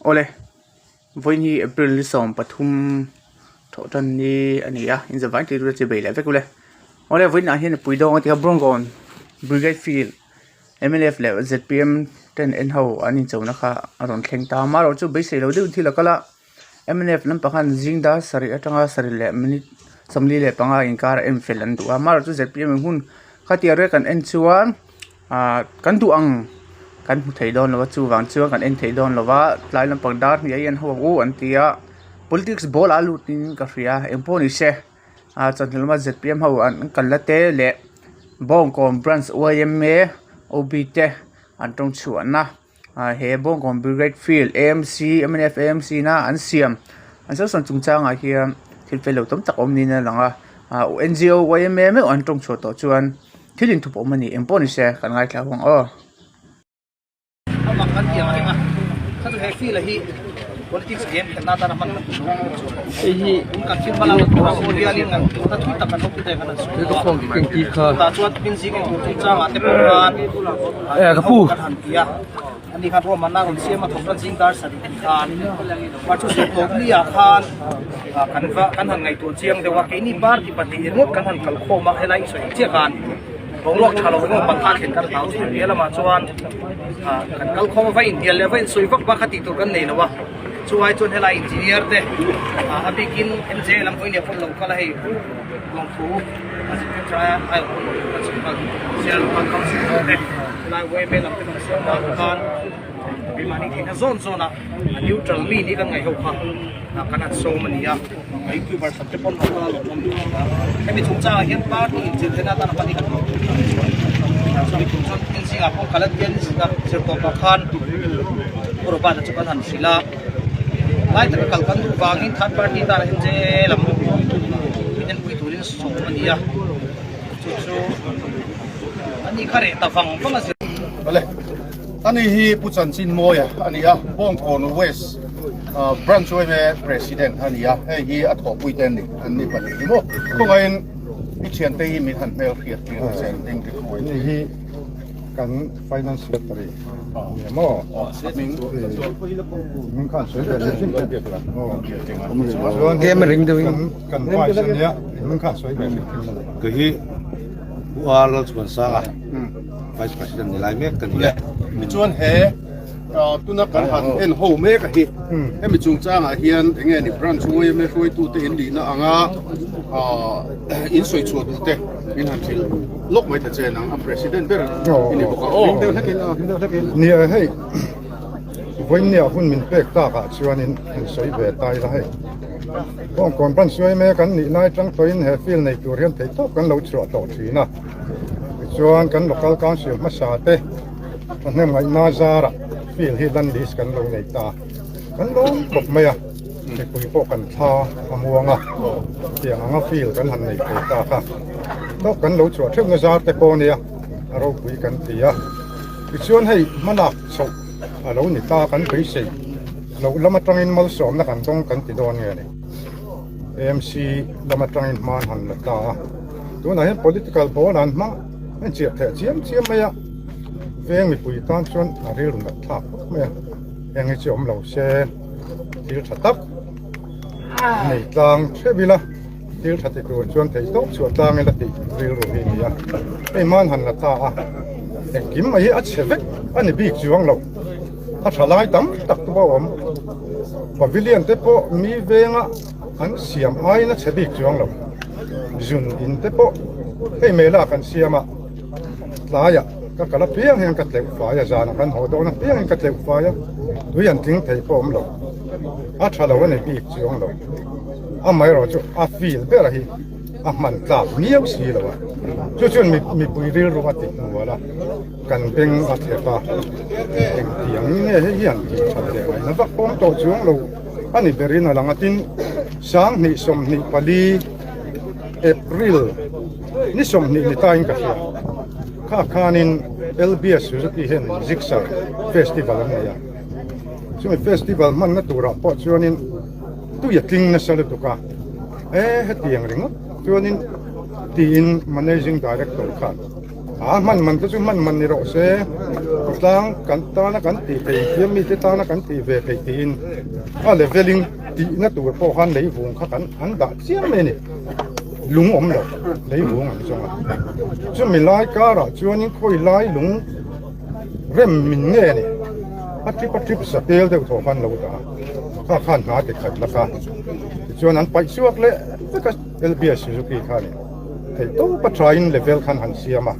Awle, vawiin hi April ni 13 thawh tan ni a ni a, in zavai tih tur a chi bei leh vek ule. Awle, vawiin ah hian mipui dawng a ti a, Bawngkawn Brigade Field mnf leh zpm ten en ho an inchona kha a rawn thleng ta a, amaherawhchu beisei lo deuh thil a kal a, mnf lampang khan zing dar sarih atanga sarih leh minute 45 inkar en fel an duh a, amaherawhchu zpm in hun khatia rek an en chuan. Ahh kan duh ang kan hmu thei dawn lo a chuvang chuan kan en thei dawn lo va tlai lampang dar hnih a hian ho ang u an ti a politics ball ah a lut in ka hria engpawh ni se ah chawhnu lama zpm ho an kal na te leh bawngkawn branch yma OB te an tawng chhuah na ah he bawngkawn brigade field amc mnf amc na an siam an sawi sawn chung changah hian thil fel lo tam tak awm niin a lang a ah ngo yma meuh an tawng chhuah tawh chuan. Thil inthup awm a ni eng pawh ni se kan ngaithla huang aw. Amah kan tih ang reng a, kha chu he field a hi politics game khelhna atana hman kan tum lo Hei hi tun kan thil hmalak na turah pawh hianin kan tuna thui tak kan hotu te khan an sawi tawh a, chutah chuan tukin zing engtur chungchangah te pawh khan kan han ti a. Ani khan ruahmanna a rawn siam a, thawkna zing dar sarih tih khan mah chu zir tawp ni ah khan kan va kan han ngaihtuah chiang deuh a, keini party pahnih ringawt kan han kal khawm a, helai i sawi ang chiah khan boruak tha lo emaw pangkha thlen kan hlau chu nia lamah chuan kan kal khawm a, va inhnial leh va insawi vak vak kha tih tur kan nei lo a, chu ai chuan helai engineer te a bikin MJ lam pawhin nia phawt lo kal a hei lawmthu a zirtir tha a, ai awm lo kan chhun kal sial local council te. Helai YMA lam te kan siam a khan keimahni theihna zawn zawn a a neutral mi ni kan ngaih ho kha kan han sawm a ni a, a youtuber sak te pawn ho kha lo awm duh a, hemi chungchangah hian party inchilh theihna atan a hman hi kan hlawh tur a ni chuan chumi tum chuan thil zingah pawh kal a tia ni zet a zirtawpah khan Pu Robert-a chu kan han hrilh a, lai taka kal kan duh vangin third party tan a MJ lam min enpui turin sawm a ni a, chu chu. Ani kha reh ta vang vang a zir. Awle, ani hi Pu Chanchin Mawia a ni a, Bawngkawn West Branch yma President a ni a, hei hi a thawhpui te an ni, an ni pahnih hi maw? Khawngaihin i thiante hi min han hmel hriat tir ta che, ding ri khuai. Ani hi kan Finance Secretary a ni a maw? Min khan sawi ve hrim hrim te. Chuan kan Vice a nia, min khan sawi ve hrim hrim a ni. Kei hi Pu R Lalchhuansanga Vice President ni lai mek ka ni a. Tichuan he tuna kan han en ho mek a hi hemi chungchangah hian enge ni branch yma hruaitute in nihna anga in sawi chhuah duh te min han hrilh lawk mai ta che nang a President ber i ni bawk a aw. Nia hei vawinia hun min pek takah chuanin han sawi ve ta ila hei. Bawngkawn ban suai mek an nih lai tang tawhin he field nei tur hian theihtawp kan lo chhuah tawh thin a, tichuan kan local council hmasa te thahnem ngaihna zarah field hi land lease kan lo nei ta kan lawm khawp mai a, mipui pawh kan thla a muang a, tiang anga field kan han nei thei ta kha tawp kan lo chhuah theuhna zar te pawh nia a ropui kan ti a, tichuan hei hmalak chhoh a lo ni ta kan beisei. Loh lam atangin malsawmna kan dawng kan ti dawn nge ni? AMC lam atangin hma an han la ta a, tunah hian political ball an hmang a inchiah theh chiam chiam mai a, veng mipui tan chuan a rilru nat thlak khawp mai a, heng hi chu awm lo se thil tha tak nei tlang theuh ila thil tha ti tur chuan theih tawp chhuah tlang ila tih rilru hi a ni a, hei hma an han la ta a, engkim mai hi a chhe vek a ni bik chuang lo. A tha lai tam tak te pawh a awm. Pavilion te pawh mi venga an siam aiin a chhe bik chuang lo. Zun in te pawh hei mela kan siam a, tlaiah ka kal apiang hian ka tleuh fai a, zanah kan haw dawn apiangin ka tleuh fai a, tui an tling thei pawh a awm lo. A tha lo a ni bik chuang lo. Amaherawhchu a feel ber hi a hman tlak miau si lo a, chu chuan mipui rilru a ti hnual a. Kan beng a thlep a, engtiang nge hei hian tih that leh ngaihna vak awm tawh chuang lo a ni berin a lang a, tin 20 24 April ni 20 ni tain ka hria kha khanin LBS Suzuki hian Gixxer Festival an nei a, chumi festival hmanna turah pawh chuanin tui a tling nasa lutuk a, e hetiang ringawt chuanin tiin Managing Director khan. A hman man te chu hman man ni rawh se, khawtlang kan tana kan tih theih infiam mite tana kan tih ve theih tiin a leveling tihna tur pawh khan leivung kha kan an dah chiam mai a ni. Lung awm lo leivung an zawng a, chumi lai karah chuanin khawi lai lung rem min nge a ni, a trip a trip sa tel deuh thaw khan lo dah a, kha khan hna ti khat lak a, tichuan an paih chhuak leh vek a LBS Suzuki kha a ni. Theih tawp a thain level khan han siam a,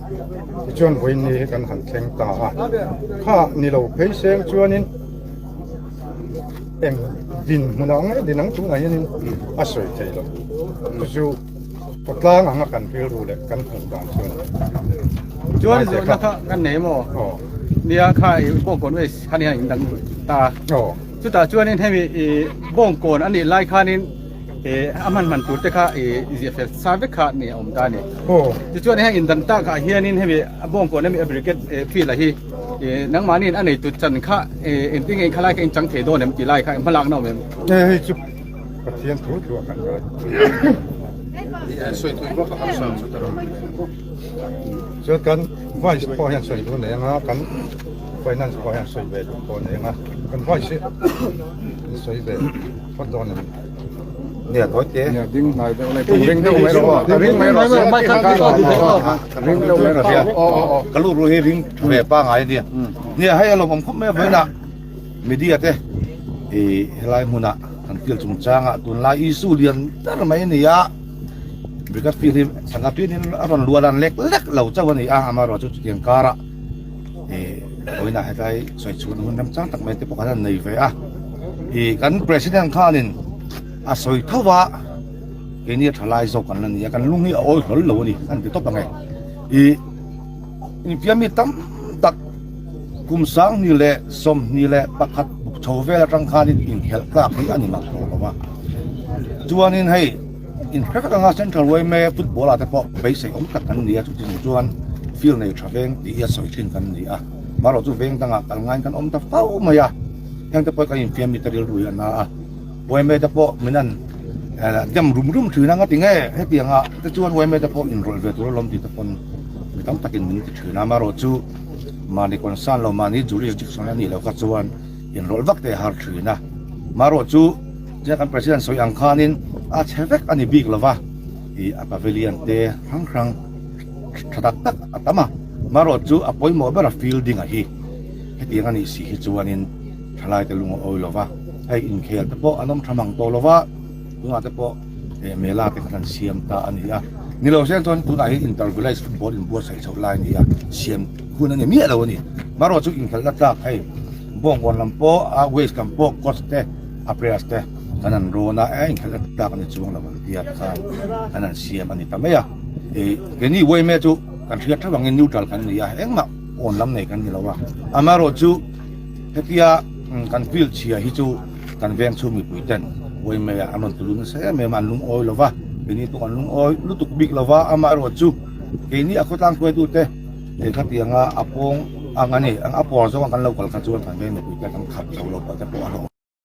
tichuan vawiin ni hi kan han thleng ta a, kha ni lo phei seng chuanin eng din hmunah nge din ang tunah hianin a sawi thei lo. Chu chu khawtlang anga kan rilru leh kan hmuh dan chu a ni. Chuan zawhna kha kan nei maw? Nia kha i bawngkawn waste kha nia in dang ta. Chutah chuanin hemi i bawngkawn a nih lai khanin a hman hman tur te kha i ziah fel sa vek kha ni a awm ta a ni. Tichuan heng indan takah hianin hemi a bawngkawn hemi a brigade field ah hi nangmahniin a neitu chan kha engtin nge khalai kha in chang thei dawn em tih lai kha hmalakna awm em? Hei chu Pathian thu thu a kan ngai. Chuan kan vice pawh hian sawi duh nei anga kan finance pawh hian sawi ve duh pawh nei anga kan vice hi sawi ve phawt dawn em? Nia tawi te. Nia ding hnai deuh lai ring deuh mai rawh aw. Ring mai rawh Ring deuh mai rawh. Ka lu ru hi ring ve pa ngai ania. Nia hei a lawmawm khawp mai a vawiinah media te i helai hmunah kan field chungchangah tunlai issue lian ber mai a ni a. Brigade field hi sangha tuiin a rawn luah dan lek lek lo chauh a ni a, amaherawhchu chutiang karah i vawiinah hetlai sawi chhun hun remchang tak mai te pawh kan han nei ve a. I kan president khanin a sawi tho a, keini a tha lai zawk kan la ni a, kan lung hi a awi hlawl lo a ni an ti tawp ang e. I infiam mi tam tak kum 2021 buk chho vel atang khanin inkhelh tlak hi a ni mak tawh lo va. Chuanin hei inhre vek anga Central yma football ah te pawh beisei awm tak kan ni a, chuti chung chuan field nei tha veng tih hi a sawi thin kan ni a, marawh chu veng dangah kal ngaiin kan awm ta fo mai a. Heng te pawh kan infiam mi te rilru hi a na a, yma te pawh min an dem rum rum thin a, ngati nge hetianga te chuan yma te pawh inrawlh ve tur alawm tih te pawn mi tam takin min ti thin a, amaherawh chu mahni concern lo mahni jurisdiction a nih loh kha chuan inrawlh vak te a har thin a, amaherawh chu tia kan president sawi ang khanin a chhe vek a ni bik lova, ih a pavilion te hrang hrang tha tak tak a tam a, amaherawh chu a pawimawh ber a fielding a hi. Hetiang a nih si hi chuanin thalaite lung a awi lova, hei inkhel te pawh an awm tha mang tawh lova, tunah te pawh mela te khan an siam ta a ni a. Ni lo sen chuan tunah hian inter village football inbuatsaih chhoh lai a ni a, siam hun a ni miah lo a ni. Marawh chu inkhelhna tlak hei Bawngkawn lam pawh a waste lam pawh coach te a players te kan han rawn a, e inkhelhna tlak a ni chuang lo an tia tikhan an han siam a ni ta mai a. Keini Wayme chu kan hriat theuh angin neutral kan ni a, engmah awn lam nei kan ni lo a, amaherawhchu hetia kan field chhia hi chu kan veng chhung mipui ten Wayme ah an rawn tulu nasa em em a, an lungawi lo va, keini pawh kan lungawi lutuk bik lo va, amaherawhchu keini a khawtlang hruaitu te khatianga a pawng ang a ni, a pawr zawng a kan lo kal kha chuan kan veng mipui te kan khap chho lo pawh te pawh a hlawh.